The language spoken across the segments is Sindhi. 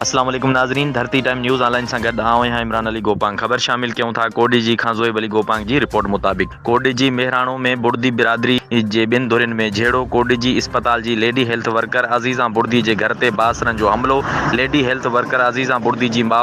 اسلام عليڪم ناظرين ڌرتي ٽائيم نيوز آن لائين سان گڏ آئون آهيان عمران علي گوپانگ خبر شامل ڪيون ٿا ڪوڏيجي کان زوئيب علي گوپانگ جي رپورٽ مطابق ڪوڏيجي مهراڻو ۾ بڙدي برادري جي ٻن ڌرين ۾ جهيڙو ڪوڏيجي اسپتال جي ليڊي هيلٿ ورڪر عزيزان بڙدي جي گهر تي بااثرن جو حملو ليڊي هيلٿ ورڪر عزيزان بڙدي جي ماء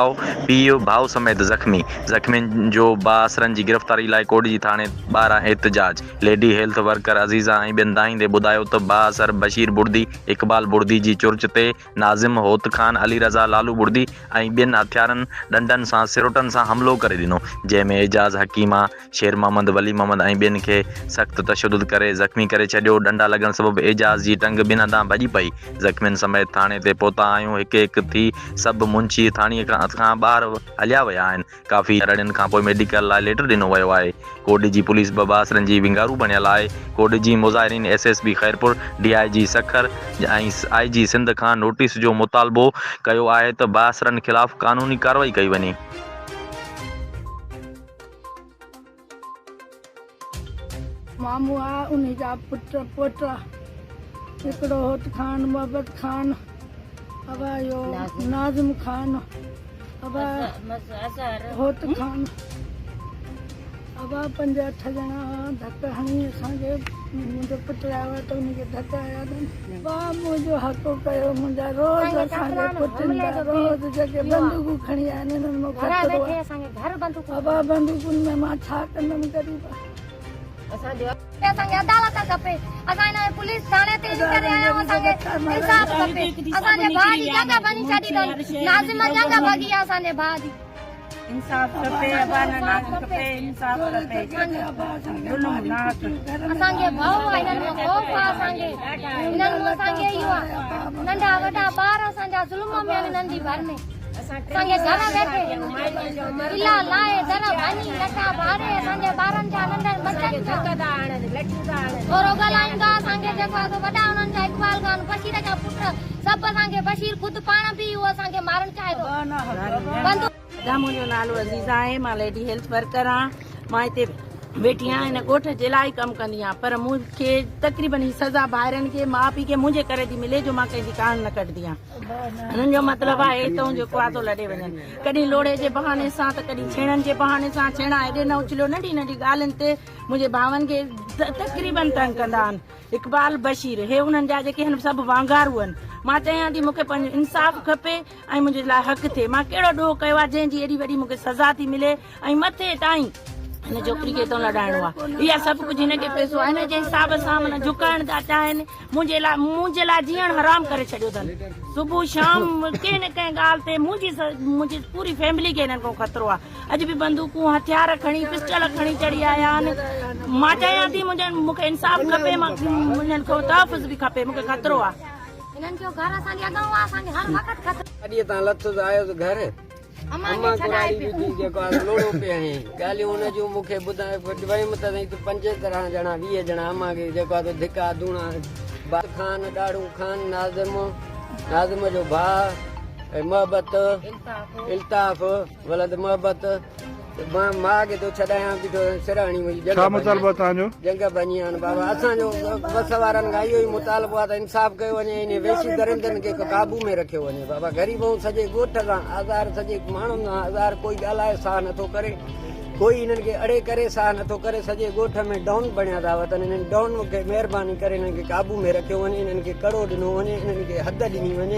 پيء ڀاء سميت زخمي زخمين جو بااثرن جي گرفتاري لاء ڪوڏيجي ٿاڻي ٻاهران احتجاج ليڊي هيلٿ ورڪر عزيزان ۽ ٻين دانهيندي ٻڌايو ته بااثر بشير بڙدي اقبال بڙدي جي چرچ تي ناظم، هوت خان، علي رضا، لالو بڙدي ۽ ٻين هٿيارن، ڏنڊن سان سروٽن سان حملو ڪري ڏنو، جنهن ۾ اعجاز، حڪيما، شير محمد، ولي محمد ۽ ٻين کي سخت تشدد ڪري زخمي ڪري ڇڏيو، ڏنڊا لڳڻ سبب اعجاز جي ٽنگ ٻن هنڌان ڀڄي پئي، زخمين سميت ٿاڻي تي پهتا آهيون، هڪ هڪ ٿي سڀ منشي ٿاڻي کان ٻاهر هليا ويا آهن. ڪافي رڙين کانپوء ميڊيڪل لاء ليٽر ڏنو ويو آهي. ڪوڏجي پوليس به بااثرن جي ونگارو بڻيل آهي. ڪوڏجي مظاهرين S S P Khairpur, D I G Sukkur ۽ I G Sindh کان نوٽيس جو مطالبو ڪيو آهي ته بااثرن خلاف قانوني ڪارروائي ڪئي وڃي. مامو آ انهي جا پٽ پوٽا هڪڙو هوت خان محبت خان ابا اهو ناظم خان ابا هوت خان ابا پنج اٺ ڄڻا ڌڪ هڻي اسان کي منهنجو پٽ آيو آ ته انهي کي ڌڪ آيا اٿن ابا منهنجو حق ڪيو منهنجا روز اسان کي پٽن ٿا روز جيڪي بندوقون کڻي آيا آهن انهن مون خطرو آ ابا بندوقن ۾ مان ڇا ڪندم غريب. اسان کي عدالت کپي اسان هن پوليس ٿاڻي تي ان ڪري آيا آهيون اسان کي انصاف کپي اسان جي ڀاء جي ڄنگهه ڀڃي ڇڏي اٿن ناظم ڄنگهه ڀڳي آ اسان جي ڀاء جي. انصاف کپي ابا نه ناحق کپي انصاف کپي ظلم ناحق. اسان کي ڀؤ آ هنن مان خوف آ اسان کي هنن مان اسان کي اهو آ ننڍا وڏا ٻار اسان جا ظلم ۾ آهن هنن جي ڀر ۾. اسان جي گهر ويٺي قلعا لاهي در ڀڃي لٽا ٻاري اسان جي ٻارن جا ننڍن ٻچن جا ٿورو ڳالهايون ٿا اسان کي جيڪو آهي سو وڏا انهن جا اقبال خان بشير جا پٽ سڀ اسان کي بشير خود پاڻ به اهو اسان کي مارڻ چاهي ٿو بندوق. ادا منهنجو نالو عزيزه آهي مان ليڊي هيلٿ ورڪر آهيان مان هتي ويٺي آهيان هن ڳوٺ جي لاء ئي ڪم ڪندي آهيان پر مون کي تقريبن هي سزا ڀائرن کي ماء پيء کي منهنجي ڪري ٿي ملي جو مان ڪنهن جي ڪاڻ نه ڪڍندي آهيان هنن جو مطلب آهي هتئون جيڪو آ سو لڏي وڃن. ڪڏهن لوڙهي جي بهاني سان ته ڪڏهن ڇيڻن جي بهاني سان. ڇيڻا هيڏي نه اڇليو ننڍي ننڍي ڳالهين تي منهنجي ڀائن کي تقريبن تنگ ڪندا آهن. اقبال بشير هي انهن جا جيڪي هن سڀ وانگارو آهن. مان چاهيان ٿي مون کي پنهنجو انصاف کپي ۽ منهنجي لاء حق ٿئي. مان ڪهڙو ڏوهه ڪيو آهي جنهن جي ايڏي وڏي مون کي سزا ٿي ملي ۽ مٿي تائين هن ڇوڪري کي هتئون لڏائڻو آهي. اها سڀ ڪجهه هن کي پئسو آهي. هن جي حساب سان معنيٰ جهڪائڻ ٿا چاهين. منهنجي لاء منهنجي لاء جيئڻ حرام ڪري ڇڏيو اٿن. صبح شام ڪنهن نه ڪنهن ڳالهه تي منهنجي منهنجي پوري فيملي کي هنن کان خطرو آهي. اڄ به بندوقون هٿيار کڻي پسٽل کڻي چڙهي آيا آهن. مان چاهيان ٿي منهنجن مون کي انصاف کپي مان انهن کان تحفظ به کپي مون کي خطرو آهي. هنن جو گهر اسان جي اڳئون آهي اسان کي هر وقت خطرو. گاڏيء تان لٿس آيس گهر. امان ڪراڙي ڏٺي جيڪو آ لوڙهو پئي هنئين. ڳالهيون هن جون مون کي ٻڌائي ويم ته سائين تون پنجيترهن ڄڻا 20 ڄڻا امان کي جيڪو آ تو ڌڪا ڌوڻا بات خان ڏاڙهون خان ناظم ناظم جو ڀاء ۽ محبت الطاف ولد محبت مان ماء کي ٿو ڇڏايان بيٺو سر هڻي منهنجي ڄنگهه ڇا مطالبو توهان جو؟ ڄنگهه ڀڃي آن بابا اسان جو وس وارن کان اهو ئي مطالبو آ ته انصاف ڪيو وڃي انهي وحشي درندن کي قابو ۾ رکيو وڃي بابا غريب آهون سڄي ڳوٺ کان آزار سڄي ماڻهن کان آزار ڪوئي ڳالهائي ساهه نٿو ڪري ڪوئي انهن کي اڙي ڪري ساهه نٿو ڪري سڄي ڳوٺ ۾ ڊون بڻيا ٿا وتن انهن ڊون کي مهرباني ڪري انهن کي قابو ۾ رکيو وڃي انهن کي ڪڙو ڏنو وڃي انهن کي حد ڏني وڃي.